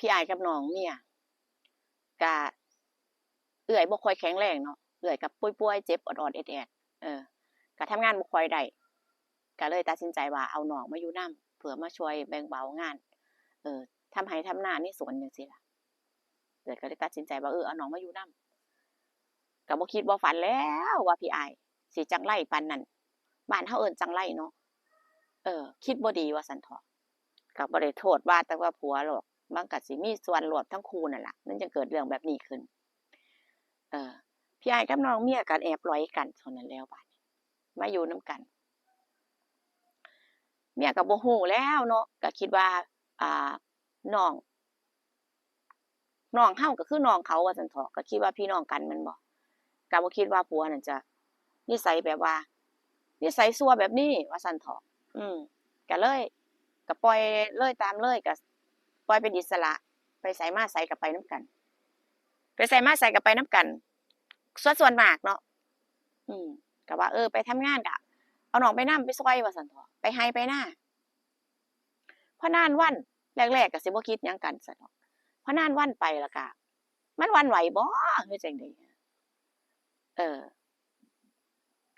ພີ່ອ້າຍກັບນ້ອງເມຍ ກະເອື້ອຍບໍ່ຄ່ອຍແຂງແຮງເນາະ ເອື້ອຍກະປ່ວຍໆ ເຈັບອອດໆ ແອດໆ ເອີ ກະທຳງານບໍ່ຄ່ອຍໄດ້ ກະເລີຍຕັດສິນໃຈວ່າເອົານ້ອງມາຢູ່ນຳ ເພື່ອມາຊ່ວຍແບ່ງເບົາງານ ເອີ ທຳໄຮ່ທຳນາໃນສວນຈັ່ງຊີ້ລະ. ເອື້ອຍກະເລີຍຕັດສິນໃຈວ່າ ເອີ ເອົານ້ອງມາຢູ່ນຳ ກະບໍ່ຄິດບໍ່ຝັນແລ້ວວ່າພີ່ອ້າຍຊິຈັງໄລປານນັ້ນ ບ້ານເຮົາເອີ້ນຈັງໄລເນາະ ເອີ ຄິດບໍ່ດີວ່າຊັ້ນເຖາະ. ກະບໍ່ໄດ້ໂທດວ່າແຕ່ວ່າຜົວດອກ ມັນກະຊິມີສ່ວນຮ່ວມທັງຄູ່ນັ້ນລະ ມັນຈຶ່ງເກີດເລື່ອງແບບນີ້ຂຶ້ນ. ເອີ ພີ່ອ້າຍກັບນ້ອງເມຍກະແອບຫຼອຍກັນເທົ່ານັ້ນແລ້ວ ບາດນີ້ມາຢູ່ນຳກັນ ເມຍກະບໍ່ຮູ້ແລ້ວເນາະ ກະຄິດວ່າ ອ່າ ນ້ອງ ນ້ອງເຮົາກະຄືນ້ອງເຂົາວ່າຊັ້ນເຖາະ ກະຄິດວ່າພີ່ນ້ອງກັນແມ່ນບໍ່ ກະບໍ່ຄິດວ່າຜົວນັ້ນຈະນິໄສແບບວ່າ ນິໄສຊົ່ວແບບນີ້ວ່າຊັ້ນເຖາະ. ອືມ ກະເລີຍ ກະປ່ອຍເລີຍ ຕາມເລີຍ ກະປ່ອຍເປັນອິດສະຫຼະ ໄປໃສມາໃສກະໄປນຳກັນ ໄປໃສມາໃສກະໄປນຳກັນ ສ່ວນ ສ່ວນມາກເນາະ. ອືມ ກະວ່າ ເອີ ໄປທຳງານກະເອົານ້ອງໄປນຳ ໄປຊ່ອຍວ່າຊັ້ນເຖາະ ໄປໄຮ່ໄປນາ. ພໍນານວັນ ແລກໆ ກະຊິບໍ່ຄິດຫຍັງກັນຊັ້ນເນາະ ພໍນານວັນໄປລະກະ ມັນຫວັ່ນໄຫວບໍ່ ຫຼືຈັ່ງໃດ ເອີ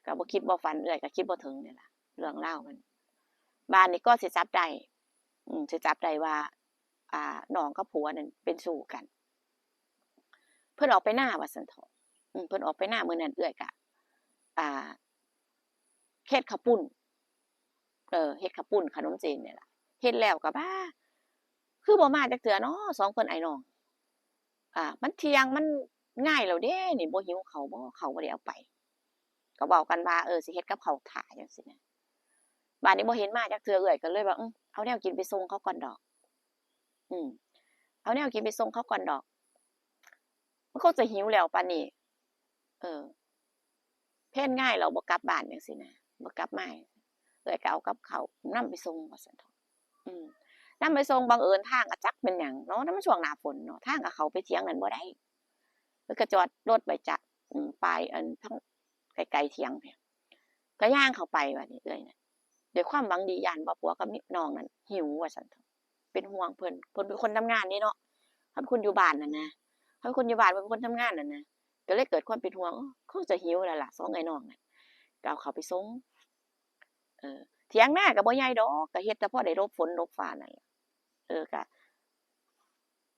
ກະບໍ່ຄິດບໍ່ຝັນ ເອື້ອຍກະຄິດບໍ່ເຖິງນີ້ລະ ເລື່ອງລາວມັນ. ບາດນີ້ກໍຊິຈັບໄດ້ ອືມ ຊິຈັບໄດ້ວ່າ ອ່າ ນ້ອງກັບຜົວນັ້ນເປັນຊູ້ກັນ ເພິ່ນອອກໄປນາວ່າຊັ້ນເຖາະ. ອືມ ເພິ່ນອອກໄປນາ ມື້ນັ້ນເອື້ອຍກະ ອ່າ ເຮັດເຂົ້າປຸ້ນ ເອີ ເຮັດເຂົ້າປຸ້ນຂະໜົມຈີນນີ້ລະ ເຮັດແລ້ວກະບາ ຄືບໍ່ມາຈັກເທື່ອເນາະ ສອງຄົນອ້າຍນ້ອງ ອ່າ ມັນທ່ຽງ ມັນງາຍແລ້ວເດ້ນີ້ ບໍ່ຫິວເຂົ້າບໍ່ ເຂົ້າບໍ່ໄດ້ເອົາໄປ ກະເວົ້າກັນວ່າ ເອີ ຊິເຮັດກັບເຂົ້າຖ້າຈັ່ງຊີ້ນະ. ບາດນີ້ບໍ່ເຫັນມາຈັກເທື່ອ ເອື້ອຍກະເລີຍວ່າ ອືມ ເອົາແນວກິນໄປສົ່ງເຂົາກ່ອນດອກ ອືມ ເອົາແນວກິນໄປສົ່ງເຂົາກ່ອນດອກ ມັນຄົງຈະຫິວແລ້ວປານນີ້ ເອີ ແຜນງາຍແລ້ວບໍ່ກັບບ້ານຈັ່ງຊີ້ນະ ບໍ່ກັບມາ ເອື້ອຍກະເອົາກັບເຂົ້ານຳໄປສົ່ງວ່າຊັ້ນເຖາະ. ອືມ ນຳໄປສົ່ງ ບັງເອີນທາງກະຈັກແມ່ນຫຍັງເນາະ ນຳຊ່ວງໜ້າຝົນເນາະ ທາງກະເຂົ້າໄປຖຽງນັ້ນບໍ່ໄດ້ ເພິ່ນກະຈອດລົດໄວ້ຈະ ອືມ ປາຍ ອັນ ທາງໄກໆຖຽງ ກະຍ່າງເຂົ້າໄປ ບາດນີ້ເອື້ອຍນະ ດ້ວຍຄວາມຫວັງດີ ຢ້ານວ່າຜົວກັບນ້ອງນັ້ນຫິວວ່າຊັ້ນເຖາະ ເປັນຫ່ວງເພິ່ນ ເພິ່ນເປັນຄົນທຳງານເດ້ເນາະ ເຮົາເປັນຄົນຢູ່ບ້ານຫັ້ນນະ ເຮົາເປັນຄົນຢູ່ບ້ານ ເພິ່ນເປັນຄົນທຳງານຫັ້ນນະ ກະເລີຍເກີດຄວາມເປັນຫ່ວງ ໂອ້ ຄົງຈະຫິວແລ້ວລະ ສອງເອື້ອຍນ້ອງນັ້ນ ກະເອົາເຂົ້າໄປສົ່ງ ເອີ ຖຽງນາກະບໍ່ໃຫຍ່ດອກ ກະເຮັດແຕ່ພໍໄດ້ຫຼົບຝົນຫຼົບຟ້ານັ້ນລະ ເອີ ກະ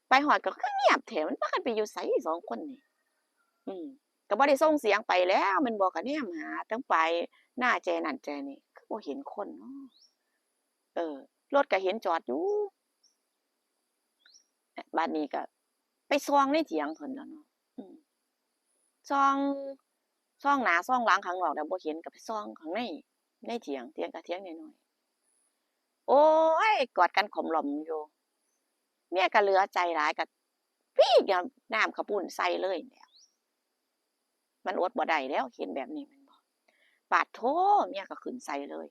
ໄປຮອດກະຄືງຽບແທ້ ມັນພາກັນໄປຢູ່ໃສສອງຄົນນີ້ ອືມ ກະບໍ່ໄດ້ສົ່ງສຽງໄປແລ້ວແມ່ນບໍ່ ກະແນມຫາທາງປາຍນາແຈນັ້ນແຈນີ້ ຄືບໍ່ເຫັນຄົນເນາະ ເອີ ລົດກະເຫັນຈອດຢູ່ ບາດນີ້ກະໄປສ່ອງໃນຖຽງເພິ່ນແລ້ວເນາະ ອືມ ສ່ອງ ສ່ອງໜ້າສ່ອງຫຼັງຂ້າງນອກແລ້ວບໍ່ເຫັນ ກະໄປສ່ອງຂ້າງໃນ ໃນຖຽງ ຖຽງກະຖຽງນ້ອຍໆ ໂອ້ຍ ກອດກັນຂ້ອມຫຼອມຢູ່ ເມຍກະເຫຼືອໃຈຫຼາຍ ກະປີກເອົານ້ຳເຂົ້າປຸ້ນໃສ່ເລີຍແຫຼະ ມັນອົດບໍ່ໄດ້ແລ້ວ ເຫັນແບບນີ້ແມ່ນບໍ່ ປາດໂທ້ ເມຍກະຂຶ້ນໃສ່ເລີຍ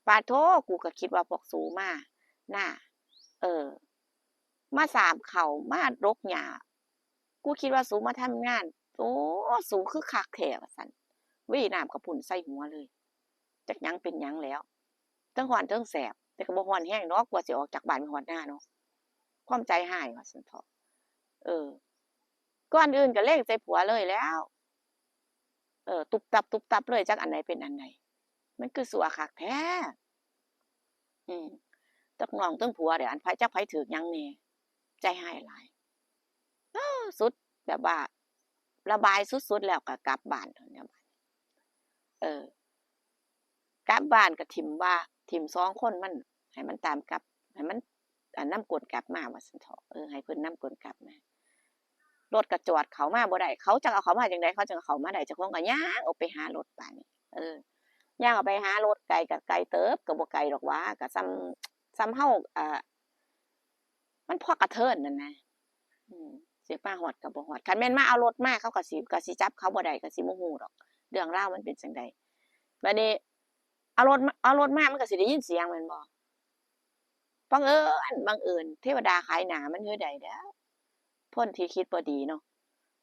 ປາດໂທ້ ກູກະຄິດວ່າພວກສູມານາ ເອີ ມາສາບເຂົ້າ ມາດົກຫຍ້າ ກູຄິດວ່າສູມາທຳງານ ໂອ້ ສູຄືຄັກແທ້ວ່າຊັ້ນ ວີ ນ້ຳກະປຸ້ນໃສ່ຫົວເລີຍ ຈັກຫຍັງເປັນຫຍັງແລ້ວ ເທິງຮ້ອນເທິງແສບ ແຕ່ກະບໍ່ຮ້ອນແຮງດອກ ກວ່າຊິອອກຈາກບ້ານໄປຮອດນາເນາະ ຄວາມໃຈຮ້າຍວ່າຊັ້ນເຖາະ ເອີ ກ່ອນອື່ນກະເລັງໃສ່ຜົວເລີຍແລ້ວ ເອີ ຕຸບຕັບຕຸບຕັບເລີຍ ຈັກອັນໃດເປັນອັນໃດ ມັນຄືຊົ່ວຄັກແທ້ ອືມ ທັງນ້ອງທັງຜົວເດ ອັນໃຜ ຈັກໃຜຖືກຫຍັງແດ່ ໃຈຮ້າຍຫຼາຍ ເອີ ສຸດແບບວ່າລະບາຍສຸດໆ ແລ້ວກະກັບບ້ານເທົ່ານັ້ນ ເອີ ກັບບ້ານກະຖິ້ມວ່າ ຖິ້ມສອງຄົນມັນ ໃຫ້ມັນຕາມກັບ ໃຫ້ມັນ ອັນ ນຳກົ້ນກັບມາວ່າຊັ້ນເຖາະ ເອີ ໃຫ້ເພິ່ນນຳກົ້ນກັບມາ ລົດກະຈອດເຂົ້າມາບໍ່ໄດ້ ເຂົາຈັກເອົາເຂົ້າມາຈັ່ງໃດ ເຂົາຈັ່ງເອົາເຂົ້າມາໄດ້ ເຈົ້າຂອງກະຍ່າງອອກໄປຫາລົດບາດນີ້ ເອີ ຍ່າງອອກໄປຫາລົດ ໄກກະໄກເຕີບ ກະບໍ່ໄກດອກຫວາ ກະສ່ຳ ສ່ຳເຮົາ ເອີ ມັນພໍກະເທີນຫັ້ນນະ ອືມ ຊິມາຮອດກະບໍ່ຮອດ ຄັນແມ່ນມາເອົາລົດມາ ເຂົາກະຊິ ກະຊິຈັບເຂົາບໍ່ໄດ້ ກະຊິບໍ່ຮູ້ດອກ ເລື່ອງລາວມັນເປັນຈັ່ງໃດ ບາດນີ້ ເອົາລົດ ເອົາລົດມາ ມັນກະຊິໄດ້ຍິນສຽງແມ່ນບໍ່ ບັງເອີນ ບັງເອີນ ເທວະດາຂາຍໜ້າມັນຄືໃດແລ້ວ ຄົນທີ່ຄິດບໍ່ດີເນາະ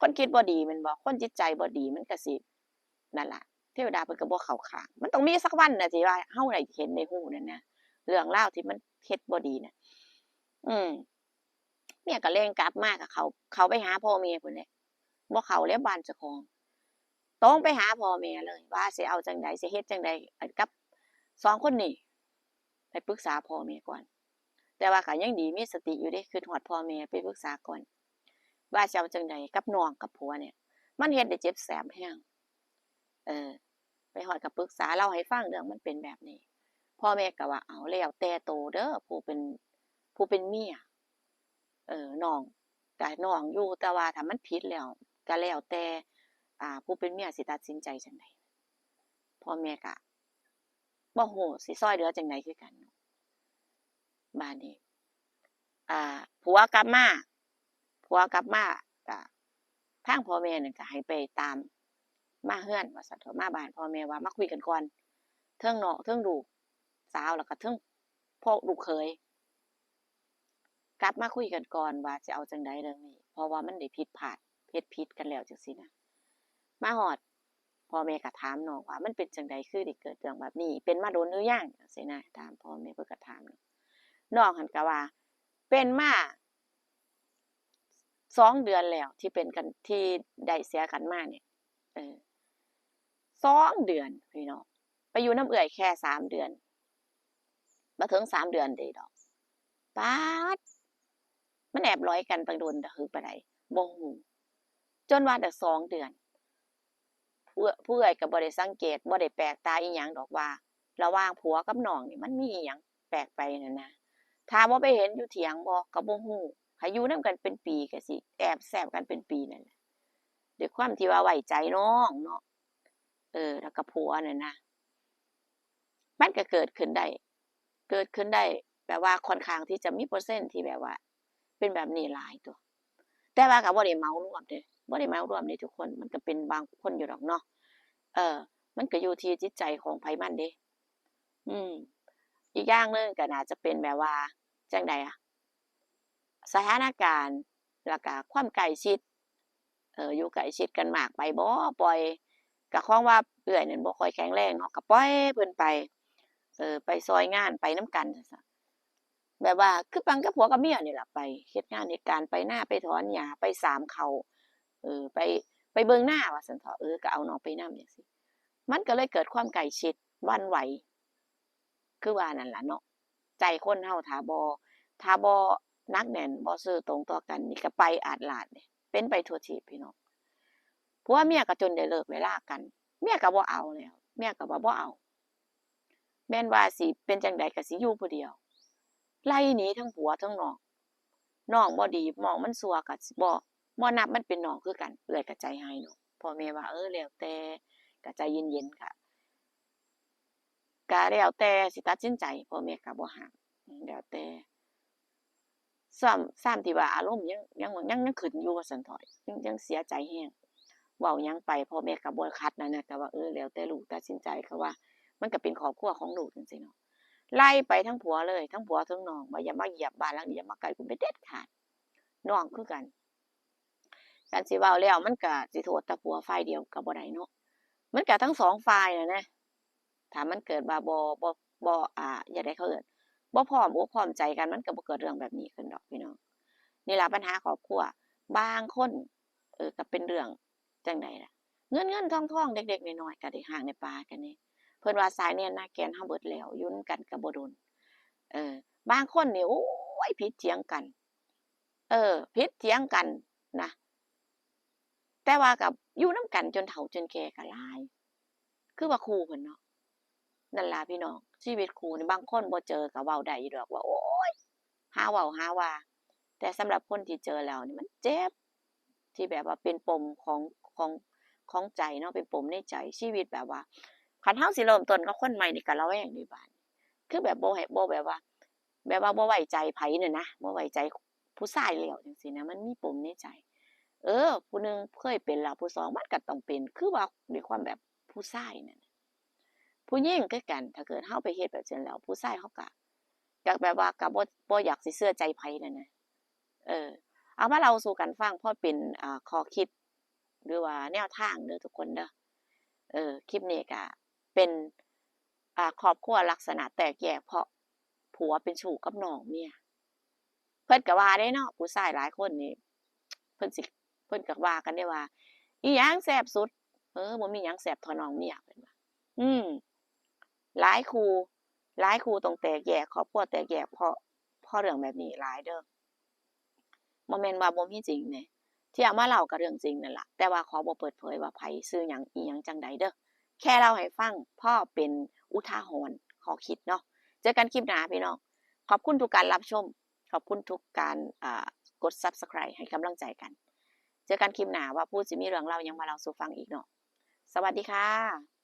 ຄົນຄິດບໍ່ດີແມ່ນບໍ່ ຄົນຈິດໃຈບໍ່ດີ ມັນກະຊິ ນັ້ນລະ ເທວະດາເພິ່ນກະບໍ່ເຂົ້າຂ້າງ ມັນຕ້ອງມີສັກວັນນະ ທີ່ວ່າເຮົາໄດ້ເຫັນໄດ້ຮູ້ນັ້ນນະ ເລື່ອງລາວທີ່ມັນເຮັດບໍ່ດີນະ ອືມ ມຍກໍແລ່ນກັບມາ ກໍເຂົ້າ ເຂົ້າໄປຫາພໍ່ແມ່ພຸ້ນແຫຼະ ບໍ່ເຂົ້າແລ້ວບ້ານເຈົ້າຂອງ ຕົງໄປຫາພໍ່ແມ່ເລີຍ ວ່າຊິເອົາຈັ່ງໃດ ຊິເຮັດຈັ່ງໃດ ອັນ ກັບສອງຄົນນີ້ ໄປປຶກສາພໍ່ແມ່ກ່ອນ. ແຕ່ວ່າກໍຍັງດີມີສະຕິຢູ່ເດ້ ຄິດຮອດພໍ່ແມ່ ໄປປຶກສາກ່ອນ ວ່າຊິເອົາຈັ່ງໃດກັບນ້ອງກັບຜົວນີ້ ມັນເຮັດໃຫ້ເຈັບແສບແຮງ. ເອີ ໄປຮອດກໍປຶກສາ ເລົ່າໃຫ້ຟັງ ເລື່ອງມັນເປັນແບບນີ້ ພໍ່ແມ່ກໍວ່າ ເອົາ ແລ້ວແຕ່ໂຕເດີ ຜູ້ເປັນ ຜູ້ເປັນເມຍ ເອີ ນ້ອງກະນ້ອງຢູ່ ແຕ່ວ່າຖ້າມັນຜິດແລ້ວ ກະແລ້ວແຕ່ ອ່າ ຜູ້ເປັນເມຍຊິຕັດສິນໃຈຈັ່ງໃດ ພໍ່ແມ່ກະບໍ່ຮູ້ຊິຊ່ອຍເຫຼືອຈັ່ງໃດຄືກັນ. ບາດນີ້ ອ່າ ຜົວກັບມາ ຜົວກັບມາ ກະທາງພໍ່ແມ່ນັ້ນກະໃຫ້ໄປຕາມມາເຮືອນວ່າຊັ້ນເຖາະ ມາບ້ານພໍ່ແມ່ວ່າມາຄຸຍກັນກ່ອນ ເທິງນ້ອງ ເທິງລູກສາວ ແລ້ວກະເທິງພວກລູກເຂີຍ ກັບມາຄຸຍກັນກ່ອນວ່າຊິເອົາຈັ່ງໃດເລື່ອງນີ້ ເພາະວ່າມັນໄດ້ຜິດພາດ ເຮັດຜິດກັນແລ້ວຈັ່ງຊີ້ນະ. ມາຮອດ ພໍ່ແມ່ກໍຖາມນ້ອງວ່າ ມັນເປັນຈັ່ງໃດ ຄືໄດ້ເກີດເລື່ອງແບບນີ້ ເປັນມາດົນຫຼືຍັງ ຈັ່ງຊີ້ນະ ຖາມພໍ່ແມ່ ເພິ່ນກໍຖາມ ນ້ອງຫັ້ນກໍວ່າ ເປັນມາສອງເດືອນແລ້ວ ທີ່ເປັນກັນ ທີ່ໄດ້ເສຍກັນມານີ້ ເອີ ສອງເດືອນພີ່ນ້ອງ ໄປຢູ່ນຳເອື້ອຍແຄ່ສາມເດືອນ ບໍ່ເຖິງສາມເດືອນເດດອກ ປາດ ມັນແອບຫຼອຍກັນຕັ້ງດົນດະ ຄືປານໃດ ບໍ່ຮູ້ ຈົນວ່າໄດ້ສອງເດືອນ ຜູ້ ຜູ້ເອື້ອຍກໍບໍ່ໄດ້ສັງເກດ ບໍ່ໄດ້ແປກຕາອີ່ຫຍັງດອກວ່າ ລະຫວ່າງຜົວກັບນ້ອງນີ້ມັນມີອີ່ຫຍັງແປກໄປຫັ້ນນະ. ຖ້າບໍ່ໄປເຫັນຢູ່ຖຽງບໍ່ ກໍບໍ່ຮູ້ ຖ້າຢູ່ນຳກັນເປັນປີກໍຊິແອບແຊບກັນເປັນປີນັ້ນແຫຼະ ດ້ວຍຄວາມທີ່ວ່າໄວ້ໃຈນ້ອງເນາະ ເອີ ແລ້ວກໍຜົວນັ້ນນະ ມັນກໍເກີດຂຶ້ນໄດ້ ເກີດຂຶ້ນໄດ້ ແບບວ່າຂ້ອນຂ້າງທີ່ຈະມີເປີເຊັນທີ່ແບບວ່າເປັນແບບນີ້ຫຼາຍຕົວະ ແຕ່ວ່າກໍບໍ່ໄດ້ເໝົາລວມເດ້ ບໍ່ໄດ້ເໝົາລວມເດ້ທຸກຄົນ ມັນກໍເປັນບາງຄົນຢູ່ດອກເນາະ ເອີ ມັນກໍຢູ່ທີ່ຈິດໃຈຂອງໃຜມັນເດ້ ອືມ ອີກຢ່າງໜຶ່ງກໍໜ້າຈະເປັນແບບວ່າ ຈັ່ງໃດອະ ສະຖານະການ ແລ້ວກະຄວາມໃກ້ຊິດ ເອີ ຢູ່ໃກ້ຊິດກັນມາກໄປບໍ ປ່ອຍ ກະຂອງວ່າເອື້ອຍນັ້ນບໍ່ຄ່ອຍແຂງແຮງເນາະ ກະປ່ອຍເພິ່ນໄປ ເອີ ໄປຊ່ອຍງານ ໄປນຳກັນ ແບບວ່າຄືປັງກັບຜົວກັບເມຍນີ້ລະ ໄປເຮັດງານເຮັດການ ໄປນາ ໄປຖອນຫຍ້າ ໄປສາມເຂົ້າ ເອີ ໄປ ໄປເບິ່ງນາວ່າຊັ້ນເຖາະ ເອີ ກະເອົານ້ອງໄປນຳຈັ່ງຊີ້ ມັນກະເລີຍເກີດຄວາມໃກ້ຊິດ ຫວັ່ນໄຫວ ຄືວ່ານັ້ນລະເນາະ ໃຈຄົນເຮົາຖ້າບໍ່ ຖ້າບໍ່ໜັກແໜ້ນ ບໍ່ຊື່ຕົງຕໍ່ກັນນີ້ ກະໄປອາດຫຼາດເດ້ ເປັນໄປທົ່ວທີບພີ່ນ້ອງ ຜົວເມຍກໍຈົນໄດ້ເລີກໄດ້ລາກັນ ເມຍກໍບໍ່ເອົາແລ້ວ ເມຍກໍວ່າບໍ່ເອົາ ແມ່ນວ່າຊິເປັນຈັ່ງໃດກໍຊິຢູ່ຜູ້ດຽວ ໄລ່ໜີທັງຜົວທັງນ້ອງ ນ້ອງບໍ່ດີ ນ້ອງມັນຊົ່ວກໍຊິບໍ່ ບໍ່ນັບມັນເປັນນ້ອງຄືກັນ ເອື້ອຍກໍໃຈຮ້າຍເນາະ ພໍ່ແມ່ວ່າ ເອີ ແລ້ວແຕ່ ກໍໃຈເຢັນໆ ກະ ກະແລ້ວແຕ່ຊິຕັດສິນໃຈ ພໍ່ແມ່ກໍບໍ່ຫ້າມ ແລ້ວແຕ່ ຊ້ຳ ຊ້ຳທີ່ວ່າອາລົມຍັງ ຍັງ ຍັງ ຍັງຂຶ້ນຢູ່ວ່າຊັ້ນເຖາະ ຍັງ ຍັງເສຍໃຈແຮງ ເວົ້າຫຍັງໄປພໍ່ແມ່ກໍບໍ່ຂັດນັ້ນນະ ກໍວ່າ ເອີ ແລ້ວແຕ່ລູກຕັດສິນໃຈ ກໍວ່າມັນກໍເປັນຄອບຄົວຂອງລູກຈັ່ງຊີ້ເນາະ ໄລ່ໄປທັງຜົວເລີຍ ທັງຜົວທັງນ້ອງ ວ່າຢ່າມາຢຽບບ້ານຫຼັງນີ້ ຢ່າມາໃກ້ກູເປັນເດັດຂາດ ນ້ອງຄືກັນ ຄັນຊິເວົ້າແລ້ວມັນກະຊິໂທດແຕ່ຜົວຝ່າຍດຽວກະບໍ່ໄດ້ເນາະ ມັນກະທັງສອງຝ່າຍຫັ້ນນະ ຖ້າມັນເກີດວ່າບໍ່ ບໍ່ ບໍ່ ອ່າ ຈັ່ງໃດເຂົາເອີ້ນ ບໍ່ພ້ອມອົກພ້ອມໃຈກັນ ມັນກະບໍ່ເກີດເລື່ອງແບບນີ້ຂຶ້ນດອກພີ່ນ້ອງ. ນີ້ລະບັນຫາຄອບຄົວ ບາງຄົນ ເອີ ກະເປັນເລື່ອງຈັ່ງໃດລະ ເງິນເງິນທອງທອງ ເລັກໆນ້ອຍໆ ກະໄດ້ຮ້າງໄດ້ປາກັນເດ້ ເພິ່ນວ່າສາຍແນນນາແກ່ນເຮົາເບິດແລ້ວ ຢູ່ນຳກັນກະບໍ່ດົນ ເອີ ບາງຄົນນີ້ ໂອ້ຍ ຜິດຖຽງກັນ ເອີ ຜິດຖຽງກັນນະ ແຕ່ວ່າກໍຢູ່ນຳກັນຈົນເຖົ້າຈົນແກ່ກໍຫຼາຍ ຄືວ່າຄູ່ເພິ່ນເນາະ. ນັ້ນລະພີ່ນ້ອງ ຊີວິດຄູ່ນີ້ ບາງຄົນບໍ່ເຈີກໍເວົ້າໄດ້ຢູ່ດອກວ່າ ໂອ້ຍ ຫາເວົ້າຫາວ່າ ແຕ່ສຳລັບຄົນທີ່ເຈີແລ້ວນີ້ ມັນເຈັບ ທີ່ແບບວ່າເປັນປົມຂອງ ຂອງ ຂອງໃຈເນາະ ເປັນປົມໃນໃຈ ຊີວິດແບບວ່າ ຄັນເຮົາຊິເລີ່ມຕົ້ນກັບຄົນໃໝ່ນີ້ກໍລະແວງເດ້ບາດນີ້ ຄືແບບບໍ່ໃຫ້ ບໍ່ແບບວ່າ ແບບວ່າບໍ່ໄວ້ໃຈໃຜນັ້ນນະ ບໍ່ໄວ້ໃຈຜູ້ຊາຍແລ້ວຈັ່ງຊີ້ນະ ມັນມີປົມໃນໃຈ ເອີ ຜູ້ໜຶ່ງເຄີຍເປັນແລ້ວ ຜູ້ສອງມັນກໍຕ້ອງເປັນ ຄືວ່າດ້ວຍຄວາມແບບຜູ້ຊາຍນັ້ນ ຜູ້ຍິງຄືກັນ ຖ້າເກີດເຮົາໄປເຮັດແບບຊັ້ນແລ້ວ ຜູ້ຊາຍເຮົາກໍ ກໍແບບວ່າກໍບໍ່ ບໍ່ຢາກຊິເຊື່ອໃຈໃຜນັ້ນນະ ເອີ ເອົາມາເລົ່າສູ່ກັນຟັງ ພໍເປັນ ອ່າ ຂໍ້ຄິດ ຫຼືວ່າແນວທາງເດີທຸກຄົນເດີ ເອີ ຄລິບນີ້ກະເປັນ ອ່າ ຄອບຄົວລັກສະນະແຕກແຍກ ເພາະຜົວເປັນຊູ້ກັບນ້ອງເມຍ ເພິ່ນກໍວ່າເດ້ເນາະ ຜູ້ຊາຍຫຼາຍຄົນນີ້ ເພິ່ນຊິ ເພິ່ນກໍວ່າກັນເດ້ວ່າ ອີຫຍັງແຊບສຸດ? ເອີ ບໍ່ມີຫຍັງແຊບເທົ່ານ້ອງເມຍ ເພິ່ນວ່າ. ອືມ ຫຼາຍຄູ່ ຫຼາຍຄູ່ຕ້ອງແຕກແຍກ ຄອບຄົວແຕກແຍກ ເພາະ ເພາະເລື່ອງແບບນີ້ຫຼາຍເດີ້. ບໍ່ແມ່ນວ່າບໍ່ມີຈິງເດ້ ທີ່ເອົາມາເລົ່າກໍເລື່ອງຈິງນັ້ນລະ ແຕ່ວ່າຂໍບໍ່ເປີດເຜີຍວ່າໃຜ ຊື່ຫຍັງ ອີຫຍັງ ຈັ່ງໃດເດີ້ ແຄ່ເລົ່າໃຫ້ຟັງ ພໍເປັນອຸທາຫອນ ຂໍ້ຄິດເນາະ. ເຈີກັນຄລິບໜ້າພີ່ນ້ອງ ຂອບຄຸນທຸກການຮັບຊົມ ຂອບຄຸນທຸກການ ອ່າ ກົດ Subscribe ໃຫ້ກຳລັງໃຈກັນ. ເຈີກັນຄລິບໜ້າ ວ່າພູຊິມີເລື່ອງລາວຫຍັງມາເລົ່າສູ່ຟັງອີກເນາະ. ສະຫວັດດີຄ່ະ.